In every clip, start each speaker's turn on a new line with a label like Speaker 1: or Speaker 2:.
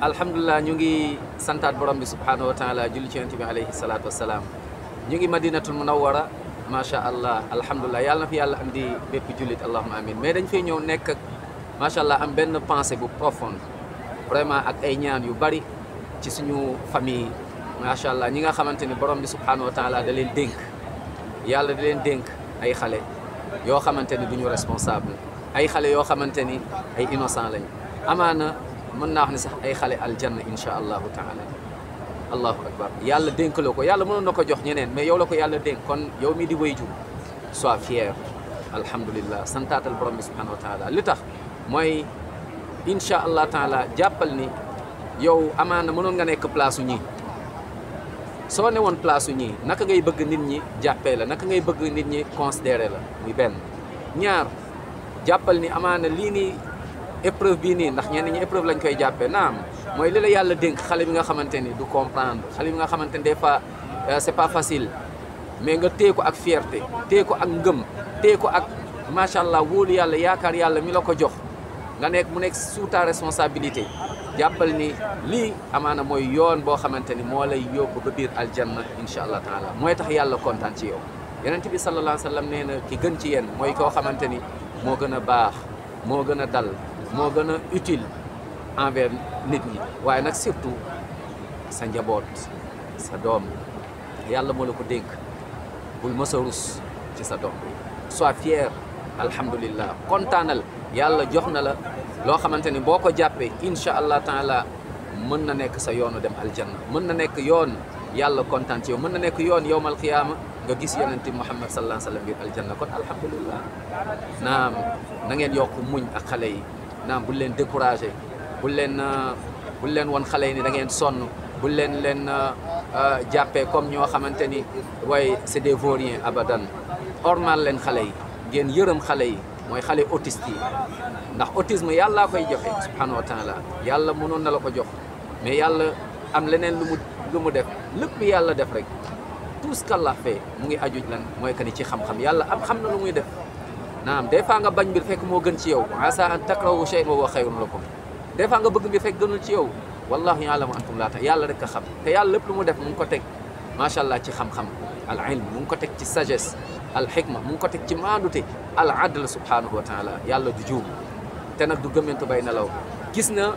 Speaker 1: alhamdulilah ñu ngi santaat borom bi subhanahu wa taala julli ci yonent bi alayhi salaatu wasalaam ñu ngi madinatul munawwara macha allah alhamdulilah yàlla na fi yàlla andi bépp jullit allahumma amin mais dañ fay ñëw nekk ak macha allah am benn pensée bu profonde vraiment ak ay ñaan yu bari ci suñu famille macha allah ñi nga xamante ni borom bi subhanahu wa taala da leen dénk yàlla da leen dénk ay xale yoo xamante ni duñu responsable ay xale yoo xamante ni ay innocent lañ amaana mën naa wax ne sax ay xale aljanna insha allahu taala allahu akbar yàlla dénk la ko yàlla mënoon na ko jox ñeneen mais yow la ko yàlla dénk kon yow mi di wayjur sois fier alhamdulillah santaatal borom bi subhanahu wa taala li tax mooy insha allah taala jàppal ni yow amaana mënoon nga nekk place u ñi soo ne woon place u ñi naka ngay bëgg nit ñi jàppee la naka ngay bëgg nit ñi considéré la muy benn ñaar jàppal ni amaana lii nii épreuve bii nii ndax ñenn ñi épreuve lañ koy jàppee naam mooy li la yàlla dénk xale bi nga xamante ni du comprendre xale bi nga xamante ni des fois c'est pas facile mais nga téye ko ak fierté téye ko ak ngëm téye ko ak macha allah wóolu yàlla yaakaar yàlla mi la ko jox nga nekk mu nekk sous ta responsabilité jàppal ni lii amaana mooy yoon boo xamante ni moo lay yóbbu ba biir aljanna incha allah taala mooy tax yàlla kontaan ci yow yonent bi sallallahu alayhi wa sallam nee na ki gën ci yéen mooy koo xamante ni moo gën a baax moo gën a dal moo gën a utile envers nit ñi waaye nag surtout sa njaboot sa doom yàlla moo la ko dénk bul mës a rus ci sa doom sois fier alhamdulillah kontaanal yàlla jox na la loo xamante ni boo ko jàppee incha allah taala mën na nekk sa yoonu dem aljanna mën na nekk yoon yàlla kontaan ci yow mën na nekk yoon yowmal qiyaama nga gis yonent Muhammad sallallahu alayhi wa sallam biir aljanna kon alhamdulillah naam na ngeen yokk muñ ak xale yi naam bul leen découragé bul leen won xale yi ni da ngeen sonn bul leen jàppee comme ñoo xamante ni waaye c'est des vauriens abadan ormal leen xale yi ngeen yërëm xale yi mooy xale autiste yi ndax autisme yàllaa koy joxe subhanahu wa taala yàlla mënoon na la ko jox mais yàlla am leneen lu mu def lépp yàlla def rek tout ce qu'Allah fait mu ngi ajuj lan mooy que ni ci xam-xam yàlla am xam na lu muy def naam des fois nga bañ mbir fekk moo gën ci yow asa an takrahu shay'an wa huwa khayrun lakum des fois nga bëgg mbir fekk gënul ci yow wallahu ya'lamu antum la ta'lamun yàlla rek a xam te yàlla lépp lu mu def mu ngi ko teg macha allah ci xam-xam al ilm mu ngi ko teg ci sagesse al hikma mu ngi ko teg ci maandute al adl subhanahu wa taala yàlla du juum te nag du gëmmentu bay nelaw gis na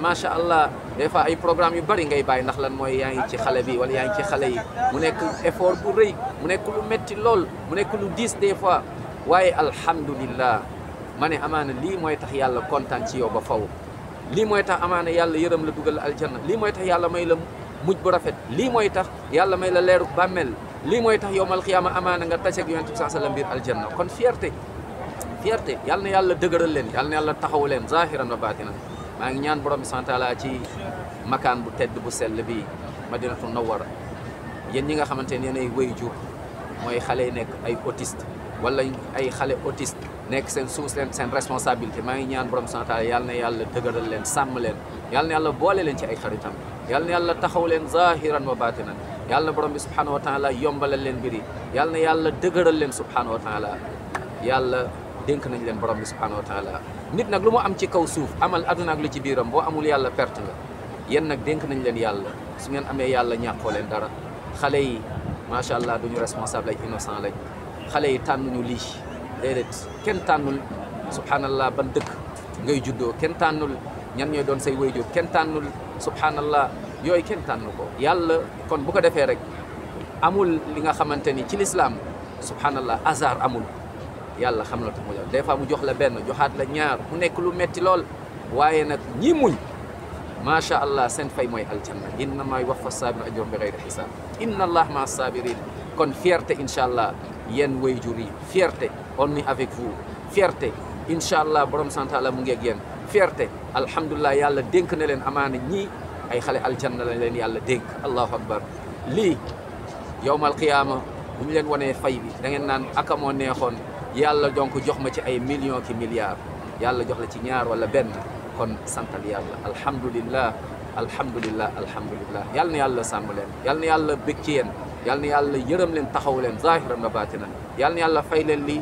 Speaker 1: macha allah des fois ay programme yu bari ngay bàyyi ndax lan mooy yaa ngi ci xale bi wala yaa ngi ci xale yi mu nekk effort bu rëy mu nekk lu metti lool mu nekk lu diis des fois waaye alhamdulillah ma ne amaana lii mooy tax yàlla kontaan ci yow ba faw lii mooy tax amaana yàlla yërëm la dugal la aljanna lii mooy tax yàlla may la mujj bu rafet lii mooy tax yàlla may la leeru bàmmeel lii mooy tax yowmal xiyaama amaana nga taseeg yonent bi sallallahu alayhi wasallam biir aljanna kon fierté yàlla na yàlla dëgëral leen yàlla na yàlla taxawu leen zahiran wa batinan maa ngi ñaan borom bi subhanahu wa taala ci makaan bu tedd bu sell bi madinatu nawwara yéen ñi nga xamante ne yéenay waajur mooy xale yi nekk ay autiste wala ay xale autiste nekk seen seen responsabilité maa ngi ñaan borom subhanahu wa taala yàlla na yàlla dëgëral leen sàmm leen yàlla na yàlla boole leen ci ay xaritam yàlla na yàlla taxaw leen zahiran wa batinan yàlla na borom bi subhanahu wa taala yombalal leen mbir yi yàlla na yàlla dëgëral leen subhanahu wa taala yàlla dénk nañ leen borom bi subhanahu wa taala nit nag lu mu am ci kaw suuf amal aduna ak lu ci biiram boo amul yàlla perte nga yéen nag dénk nañ leen yàlla su ngeen amee yàlla ñàkkoo leen dara xale yi macha allah duñu responsable ay innocent lañ xale yi tànnuñu lii déedéet kenn tànnul subhanallah ban dëkk ngay juddoo kenn tànnul ñan ñooy doon say wayjur kenn tànnul subhanallah yooyu kenn tànnu ko yàlla kon bu ko defee rek amul li nga xamante ni ci l'islam subhanallah hasard amul yàlla xam la tax mu des fois mu jox la benn joxaat la ñaar mu nekk lu metti lool waaye nag ñi muñ macha allah seen fay mooy aljanna innama yuwaffa saabiruna ajrahum bi ghayri hisaab inna allah ma sabirin kon fierté incha allah yéen waajur yi fierté on est avec vous fierté incha allah borom santaala mu ngi ak yéen fierté alhamdulilah yàlla dénk na leen amaana ñii ay xale aljanna la leen yàlla dénk allahu akbar lii yowmal qiyaama bu ñu leen wanee fay bi da ngeen naan aka moo neexoon yàlla donc jox ma ci ay millions ki milliards yàlla jox la ci ñaar wala benn kon santal yàlla alhamdulillah alhamdulillah alhamdulillah yàlla na yàlla sàmm leen yàlla na yàlla bég ci yéen yàlla na yàlla yërëm leen taxaw leen zahiran wa batinan yàlla na yàlla fay leen lii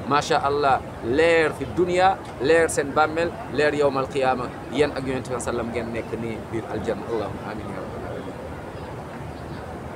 Speaker 1: macha allah leer fi dunia leer seen bàmmeel leer yowmal qiyaama yéen ak yonent bi sallam ngeen nekk nii biir aljanna allahumma amin ya rabbal